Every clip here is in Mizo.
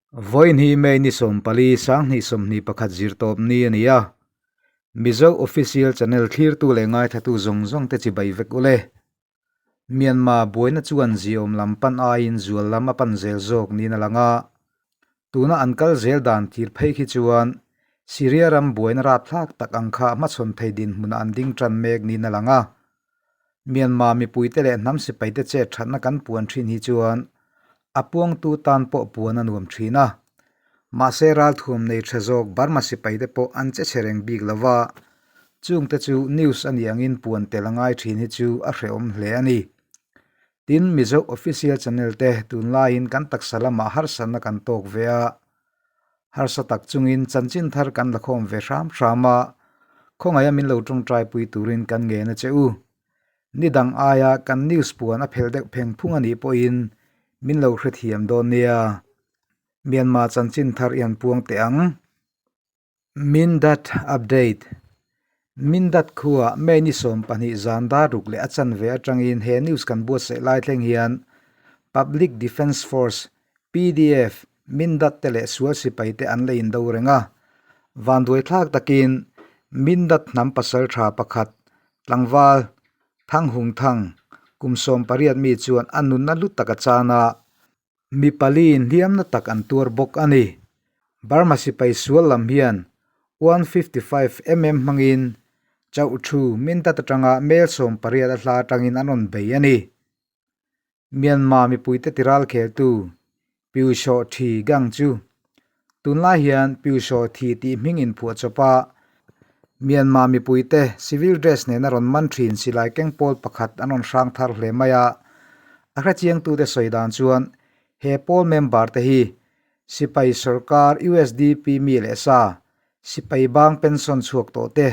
Vawiin hi May ni 14, 2021 zirtawp ni a ni a. Mizo Official Channel thlirtu leh ngaithlatu zawng zawng te chibai vek ule. Myanmar buaina chuan ziawm lam pan aiin zual lam a pan zel zawk niin a lang a. Tuna an kal zel dan thir phei khi chuan Syria ram buaina rapthlak tak ang kha hmachhawn thei dinhmunah an ding tan mek niin a lang a. Myanmar mipuite leh hnam sipaite chet thatna kan puan thin hi chuan a puangtu tan pawh puan a nuam thin a. Mahse ralthuam nei tha zawk Burma sipaite pawh an che chhe reng bik lo va, chungte chu news a nih angin puan tel a ngai thin hi chu a hrehawm hle a ni. Tin, Mizo Official Channel te tunlaiin kan taksa lamah harsatna kan tawk ve a, harsa tak chungin chanchin thar kan la khawm ve hram hram a, khawngaih a min lo tawngtaipui turin kan ngen a che u. Ni dang aia kan news puan a phel deuh pheng phung a nih pawhin min lo hrethiam dawn nia. Myanmar chanchin thar i han puang teh ang. Mindat Update Mindat khuaa May ni 12 zan dar ruk leh a chanve atangin he news kan buatsaih lai thleng hian Public Defence Force, pdf, Mindat te leh sual sipai te an la indo reng a. Vanduaithlak takin Mindat hnam pasal tha pakhat tlangval Thang Hung Thang kum 18 mi chuan a nunna hlu tak a chan a. Mi paliin hliamna tak an tuar bawk a ni. Burma sipai sual lam hian 155 mm hmangin chauh thu Mindat atanga mel 18 a hla atangin an rawn bei a ni. Myanmar mipuite tiral kheltu Pyu Saw Thi gang chu tunlai hian Pyu Saw Thi tih hming inphuah chawp a, Myanmar mipuite civil dress nena rawn man thin silai keng pawl pakhat an rawn hrang thar hle mai a. A hrechiangtute sawi dan chuan he pawl member te hi sipai sorkar USDP mi leh sa, sipai bang pension chhuak tawh te,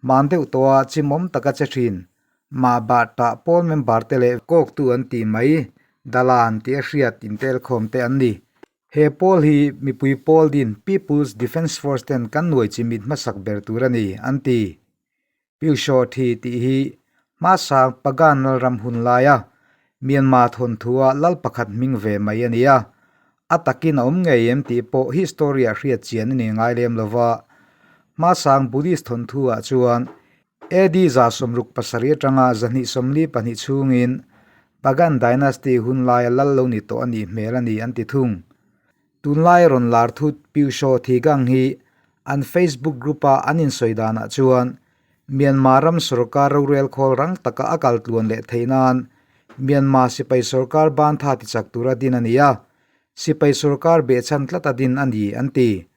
hman deuh tawha chimawm taka che thin mah bah tah pawl member te leh kawktu an tih mai dalan tih a hriat intelkhawm te an ni. He pawl hi mipui pawl din People's Defence Force ten kan nuai chimit hmasak ber tur a ni, an ti. Pyushaw thi tih hi hmasang Pagan lalram hun laia Myanmar thawnthua lal pakhat hming ve mai a ni a. A takin a awm ngei em tih pawh history-ah hriat chian a ni ngai lem lo va. Hmasang Buddhist thawnthuah chuan AD 67 atanga 242 chhungin Pagan dynasty hun laia lal lo ni tawh a nih hmel a ni an ti thung. Tunlai rawn lar thut Pyushaw Thigang hi an Facebook group-a an insawi danah chuan Myanmar ram sorkar rorel khawl rang taka a kal tluan leh theih nan Myanmar sipai sorkar ban tha tichak tura din a ni a, sipai sorkar behchhan tlata din a ni an ti.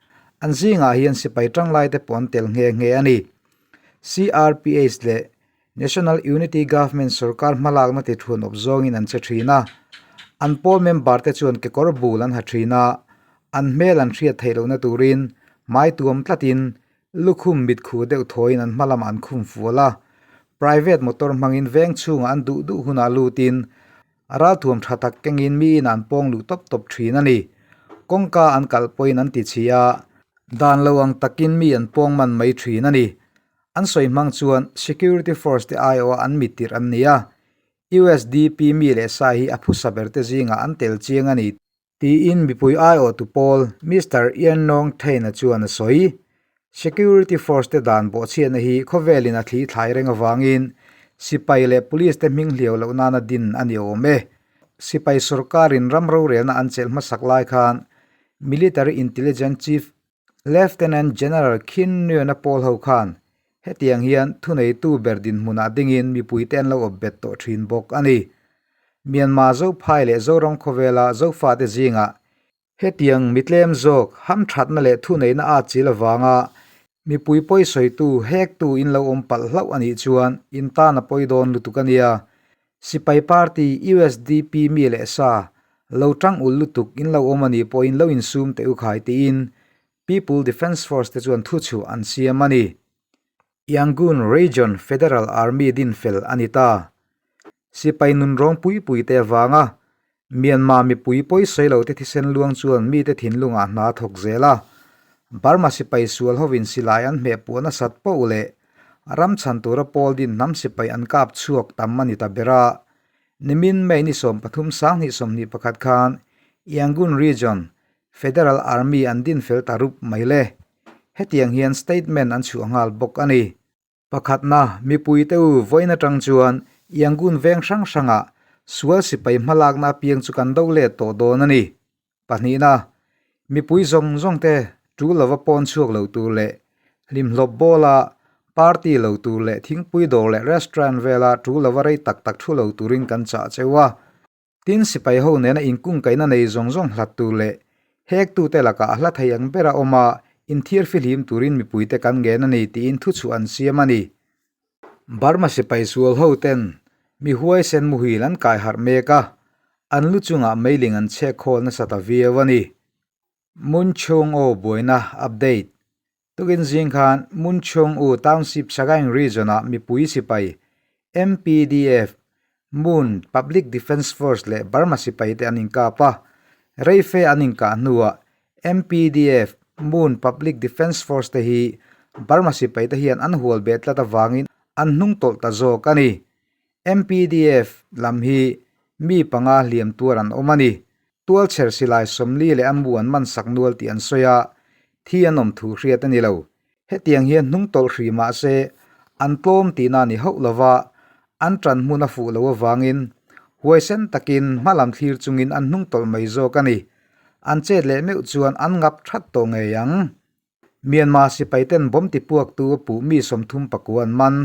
An zingah hian sipai tanglaite pawh an tel nghe nghe a ni. CRPH leh National Unity Government sorkar hmalakna ti thuan awp zawngin an che thin a, an pawl member te chuan kekawr bul an ha thin a, an hmel an hriat theih lohna turin hmai tuam tlatin lukhum mitkhu deuh thawiin an hma lamah an khum fual a, private motor hmangin veng chhungah an duh duh hunah lutin ralthuam tha tak kengin miin an pawng luh tawp tawp thin a ni. Kawngka an kalh pawhin an ti chhi a, dan lo ang takin mi an pawng man mai thin a ni. An sawi hmang chuan security force te aiawha an mit tirh an ni a, USDP mi leh sa hi a phusa ber te zingah an tel chiang a ni, tiin mipui aiawhtu pawl Mister Ian Nong Thein-a chuan a sawi. Security force te dan bawhchhiatna hi khawvelin a thli thlai reng avangin sipai leh police te hming hliau loh nana din a ni awm e. Sipai sorkarin ram rorelna an chelh hmasak lai khan Military Intelligence Chief Lieutenant General Khin Nguyen-a pawl ho khan hetiang hian thuneitu ber dinhmunah dingin mipuite an lo awp bet tawh thin bawk a ni. Myanmar Zophai leh Zoram khawvela Zofate zingah hetiang mitlem zawk hamthatna leh thuneihna a chil avanga mipui pawisawitu hektu in lo awm palh hlauh a nih chuan in tan a pawi dawn lutuk a nia. Sipai party USDP mi leh sa lo tang ul lutuk in lo awm a nih pawhin lo insum teh u khai tiin People Defence Force te chuan thu chhuah an siam a ni. Yangon Region Federal Army din fel a ni ta. Sipai nun rawng pui pui te avanga Myanmar mipui pawi sawi lo te thisen luang chuan mite thinlungah hna a thawk zel a. Burma sipai sual hovin silai an hmeh puah nasat poh leh ram chhan tura pawl din hnam sipai an kap chhuak tam a ni ta ber a. Nimin May ni 13 21 khan Yangon Region. Federal Army an din fel ta rup mai le. Hetiang hian statement an chhuah nghal bawk a ni. Pakhatna, mipuite u vawiin atang chuan Yangon veng hrang hrangah sual sipai hmalakna apiang chu kan do let tawh dawn a ni. Pahnihna, mipui zawng zawng te tul lova pawn chhuak lo tur leh hlimhlawp bawla party lo tur leh thingpui dawr leh restaurant vela tul lova rei tak tak thu lo turin kan chah cheu a. Tin, sipai ho nena inkungkaihna nei zawng zawng hlat tur leh hektute lakah a hla thei ang bera awm a, inthiar fihlim turin mipuite kan ngen a ni tiin thuchhuah an siam a ni. Burma sipai sual ho ten mi huaisen muhil an kai harh mek a, an lu chungah meiling an chhek khawl nasa ta viau a ni. Munchung aw buaina update Tukin zing khan Munchung U Township Sagaing Region-ah mipui sipai MPDF, Moon Public Defence Force leh Burma sipai te an inkap a. Reife an inkah hnuah MPDF, Moon Public Defence Force te hi Burma sipai te hian an hual beh tlat avangin an hnung tawlh ta zawk a ni. MPDF lam hi mi panga hliam tuar an awm a ni. Tualchher silai sawmli leh a mu an man sak nual tih an sawi a, thi an awm thu hriat a ni lo. Hetiang hian hnung tawlh hrih mah se, an tlawm tihna a ni hauh lo va, an ṭan hmun a fuh lo avangin huaisen takin hma lam thlir chungin an hnung tawlh mai zawk a ni. An chet leh meuh chuan an ngap that tawh ngei ang. Myanmar sipaiten bomb tipuaktu a puh mi 34 an man.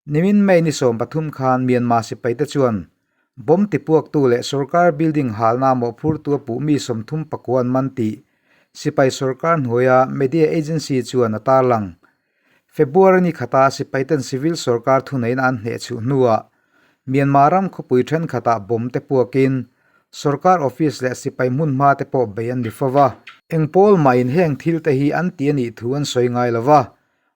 Nimin May ni 13 khan Myanmar sipaite chuan bomb tipuaktu leh sorkar building halna mawhphurtu a puh mi 39 an man tih sipai sorkar hnuaia media agency chuan a tarlang. February ni khata sipaiten civil sorkar thuneihna an hnehchhuh hnuah Myanmar ram khawpui thenkhatah bomb te puakin sorkar office leh sipai hmunhma te pawh bei an ni fo va. Eng pawl mahin heng thil te hi an ti a nih thu an sawi ngai lo va,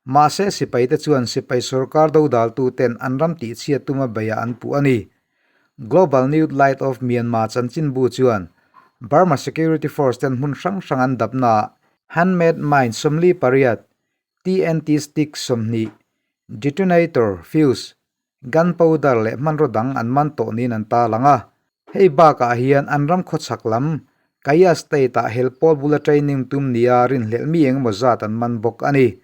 Mahse sipaite chuan sipai sorkar dodaltuten an ram tihchhiat tuma beiah an puh a ni. Global New Light of Myanmar chanchinbu chuan Burma Security Force ten hmun hrang hrang an dapnaah handmade mine 48, TNT stick 20, detonator, fuse, Gunpowder leh hmanraw dang an man tawh niin an tarlang a. Hei bakah hian an ram khawchhak lam, Kaya State-ah hel pawl bula training tum nia rinhlelh mi engemaw zat an man bawk a ni.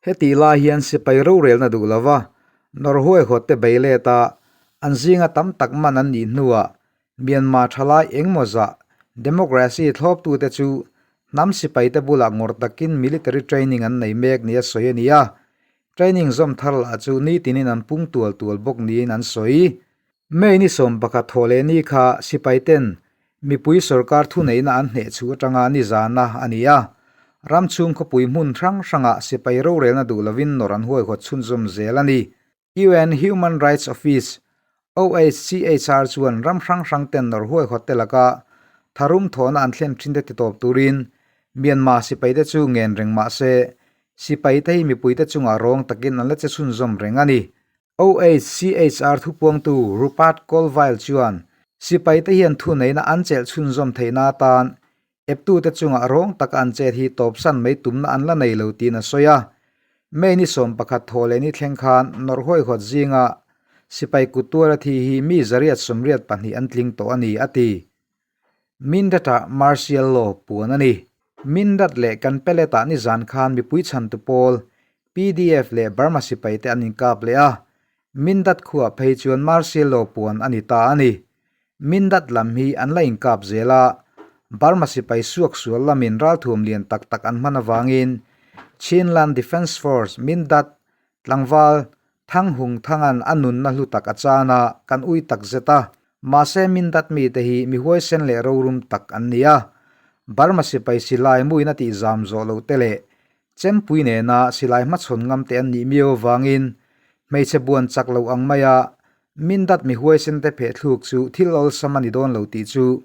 Hetih lai hian sipai rorelna duh lova Norway hawtte bei let a, an zinga tam tak man an nih hnuah Myanmar thalai engemaw zah democracy thlawptute chu hnam sipaite bulah ngawrh takin military training an nei mek nia sawi a ni a. Training zawm thar lah chu nitinin an pung tual tual bawk niin an sawi. May ni 11 thaw leh ni kha sipaiten mipui sorkar thuneihna an hneh chhuh atanga nizana a ni a. Ram chhung khawpui hmun hrang hrangah sipai rorelna duh lovin nawr an huaihawt chhunzawm zel a ni. UN Human Rights Office, OHCHR, chuan ram hrang hrang ten nawr huaihawt te laka tharum thawhna an thlen thin te titawp turin Myanmar sipaite chu ngen reng mah se, sipaite hi mipuite chungah rawng takin an la che chhunzawm reng a ni. OHCHR thupuangtu Rupert Colvile chuan sipaite hian thuneihna an chelh chhunzawm theihna atan Eptute chungah rawng taka an chet hi tawpsan mai tumna an la nei lo tiin a sawi a. May ni 11 thaw leh ni thleng khan nawrh huaihawt zinga sipai kut tuara thi hi mi 182 an tling tawh a ni, a ti. Mindat-ah martial law puan a ni. Mindat leh Kanpelet-ah nizan khan mipui chhantu pawl PDF leh Burma sipaite an inkap leh a, Mindat khuaah phei chuan martial law puan a ni ta a ni. Mindat lam hi an la inkap zel a, Burma sipai suak sual lamin ralthuam lian tak tak an hman avangin Chinland Defence Force, Mindat, tlangval Thang Hung Thanga'n a nunna hlu tak a chan a, kan ui tak zet a. Mahse Mindat mite hi mi huaisen leh rorum tak an ni a, Burma sipai silai muin a tihzam zawh loh te leh Chempui nena silai hmachhawn ngam te an nih miau avangin hmeichhe buan chak lo ang maia Mindat mi huaisen te phehthluk chu thil awlsam a ni dawn lo tih chu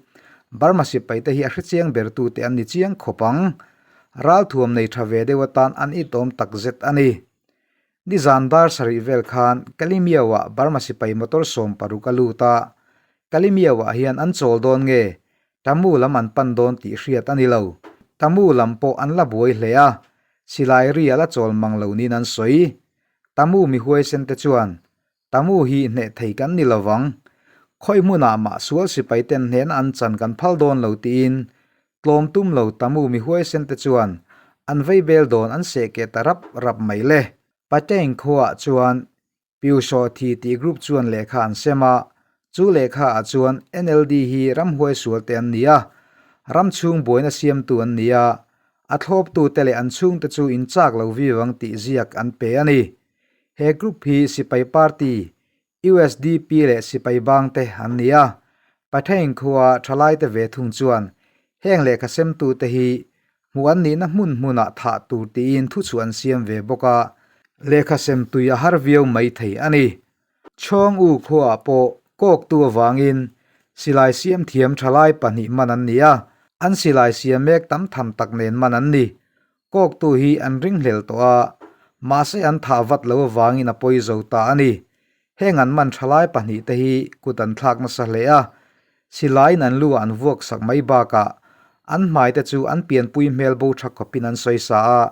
Burma sipai te hi a hrechiang bertu te an ni chiang khawp ang. Ralthuam nei tha ve deuh atan an itawm takzet a ni. Nizan dar sarih vel khan Kalimiau-ah Burma sipai motor 16 a lut a, Kalimiau-ah hian an chawl dawn nge Tamu lam an pan dawn tih hriat a ni lo. Tamu lam pawh an la buai hle a, silai ri a la chawl mang lo niin an sawi. Tamu mi huaisen te chuan, Tamu hi hneh thei kan ni lovang. Khawi hmunah mah sual sipai ten hnehna an chan kan phal dawn lo tiin. Tlawm tum lo Tamu mi huaisen te chuan an vei bel dawn an seh keh ta rap rap mai le. Patein khuaah chuan Piushaw thi tih group chuan lehkha an sem a, chu lehkha ah chuan NLD hi ramhuai sual te an ni a, ram chhung buaina siamtu an ni a, a thlawptu te leh an chhungte chu in chak lo viau ang tih ziak an pe a ni. He group hi sipai party USDP leh sipai bang te an ni a, Pathain khua thalaite ve thung chuan heng lehkha semtute hi hmuh an nihna hmun hmunah thah tur tiin thuchhuah an siam ve bawk a, lehkha sem tui a har viau mai thei a ni. Chhawng U khuaah pawh kawktu avangin silai siam thiam thalai pahnih man an ni a, an silai siam mek tam tham tak nen man an ni. Kawktu hi an ringhlel tawh a, mahse an thah vat lo avangin a pawi zo ta a ni. Heng an man thalai pahnihte hi kut an thlak nasa hle a, silaiin an lu ah an vuak sak mai bakah an hmaite chu an pianpui hmel bo tha khawpin an sawi sa a,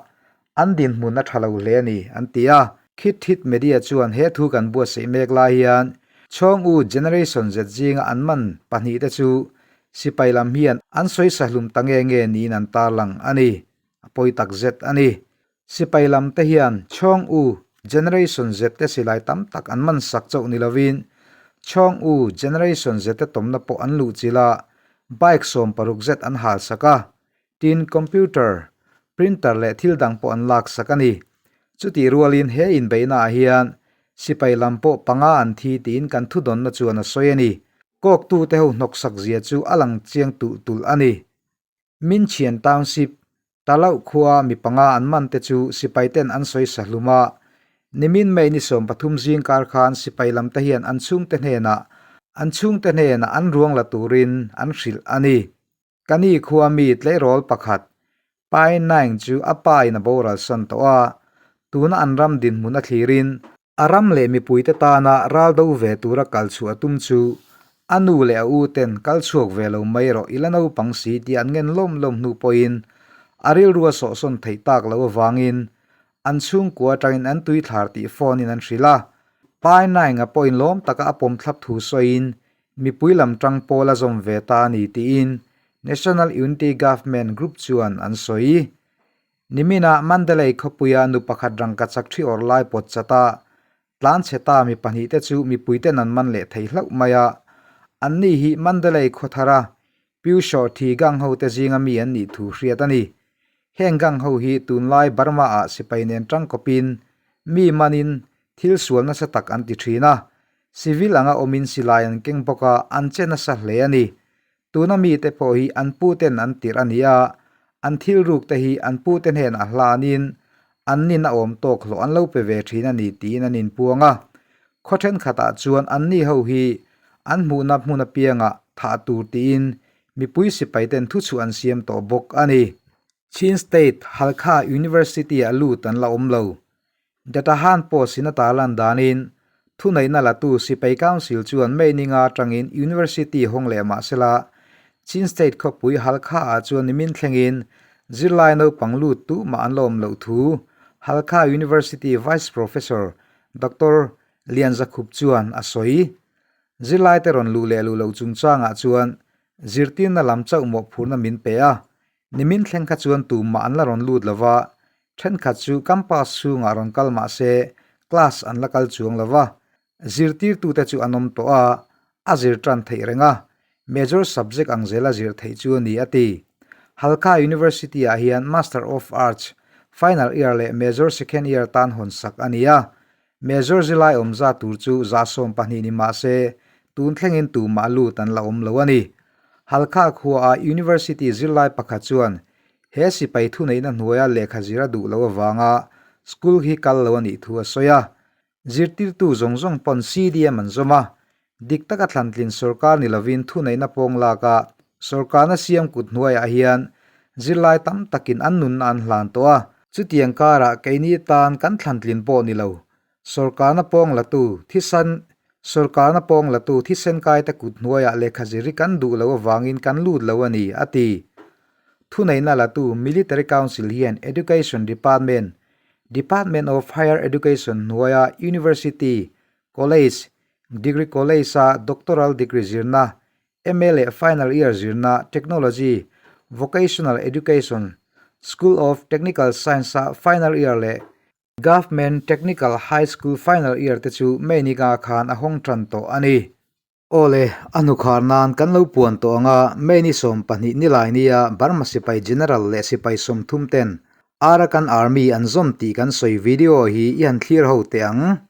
an dinhmun a tha lo hle a ni, an ti a. Khit Thit Media chuan he thu kan buatsaih mek lai hian Chhawng U Generation Z zinga an man pahnihte chu sipai lam hian an sawi sa hlum ta nge nge niin an tarlang a ni. A pawi tak zet a ni. Sipai lam te hian Chhawng U Generation Z te silai tam tak an man sak chauh ni lovin Chhawng U Generation Z te tawmna pawh an luh chilh a, bike 60 zet an hal sak a, tin computer, printer leh thil dang pawh an lak sak a ni. Chutih rualin he inbeihna ah hian sipai lam pawh panga an thi tiin kan thudawnna chuan a sawi a ni. Kawktu te ho hnawksak zia chu a lang chiang tulh tulh a ni. Minchhian Township, Talauh khua mi panga an man te chu sipai ten an sawi sa hlum a. Nimin May ni 13 zing kar khan sipai lam te hian an chhungte hnenah an chhungte hnenah an ruang la turin an hrilh a ni. Kani khua mi tleirawl pakhat, Pai Naing chu a pa in a boral san tawh a, tuna an ram dinhmun a thlirin A ram leh mipuite tana ral do ve tura kal chhuah a tum chu a nu leh a u ten kal chhuak ve lo mai rawh i la naupang si tih an ngen lawm lawm hnu pawhin a rilru a sawhsawn theih tak loh avangin an chhungkua atangin an tui thlar tih phone in an hrilh a. Pai Nainga pawhin lawm taka a pawm thlap thu sawiin mipui lam tang pawl a zawm ve ta a ni tiin National Unity Government Group chuan an sawi. Niminah Mandalay khawpuia nu pakhat rangkachak thi awrh lai pawt chat a, tlan chhe ta mi pahnihte chu mipuiten an man leh thei hlauh mai a. Anni hi Mandalay khawthara Pyushaw thi gang hote zinga mi an nih thu hriat a ni. Heng gang ho hi tunlai Burma-ah sipai nen tangkawpin mi manin thil sual nasa tak an ti thin a. Civil anga awmin silai an keng bawk a, an che nasa hle a ni. Tuna mite pawh hi an puten an tirh a ni a, an thil ruk te hi an pute hnenah hlanin an nin a awm tawk hlawh an lo pe ve thin a ni tiin an inpuang a. Khaw thenkhatah chuan anni ho hi an hmuhna hmun apiangah thah tur tiin mipui sipaiten thuchhuah an siam tawh bawk a ni. Chin State Halkha University-ah lut an la awm lo. Datahan Post in a tarlan danin, thuneihna latu Sipai Council chuan May ninga atangin University hawng leh mah sela, Chin State khawpui Halkha-ah chuan nimin thlengin zirlai naupang lut tu mah an la awm loh thu Halkha University Vice Professor Doctor Lian Zakhup chuan a sawi. Zirlaite rawn luh leh luh loh chungchangah chuan zirtirna lam chauh mawhphurhna min pe a, Nimin thleng kha chuan tumah an la rawn lut lo va, thenkhat chu campus chhungah rawn kal mah se class an la kal chuang lo va, zirtirtute chu an awm tawh a, a zir tan theih reng a, major subject ang zela zir theih chu a ni a ti. Halkha University-ah hian Master of Arts final year leh major second year tan hawn sak a ni a, major zilai awmza tur chu 12% ni mah se tun thlengin tumah lut an la awm lo a ni. Halkha khuaah University zirlai pakhat chuan he sipai thuneihna hnuaia lehkha zir a duh loh avanga school hi kal lo a nih thu a sawi a. Zirtirtu zawng zawng pawn CDM an zawm a, dik taka thlantlin sorkar ni lovin thuneihna pawng laka sorkarna siam kut hnuaiah hian zirlai tam takin an nunna an hlan tawh a. Chutiang karah keini tan kan thlantlin pawh ni lo Sorkarna pawng latu thisen Sorkarna pawng latu thisen kaite kut hnuaiah lehkha zir hi kan duh loh avangin kan lut lo a ni, a ti. Thuneihna latu Military Council hian Education Department, Department of Higher Education hnuaia University, College, Degree College-a Doctoral Degree zirna, MA leh Final Year zirna, Technology, Vocational Education, School of Technical Science-a final year leh Government Technical High School final year te chu May ni nga khan a hawng tan tawh a ni. Aw le, a hnukhar nan kan lo puan tawh ang a, May ni 12 ni lai nia Burma sipai General leh sipai 30 ten Arakan Army an zawm tih kan sawi video hi i han thlir ho teh ang.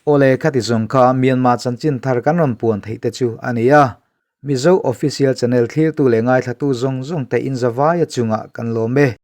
Awle khati zawng kha Myanmar chanchin thar kan rawn puan theih te chu a ni a. Mizo Official Channel thlirtu leh ngaithlatu zawng zawng te inzavaia chungah kan lawm e.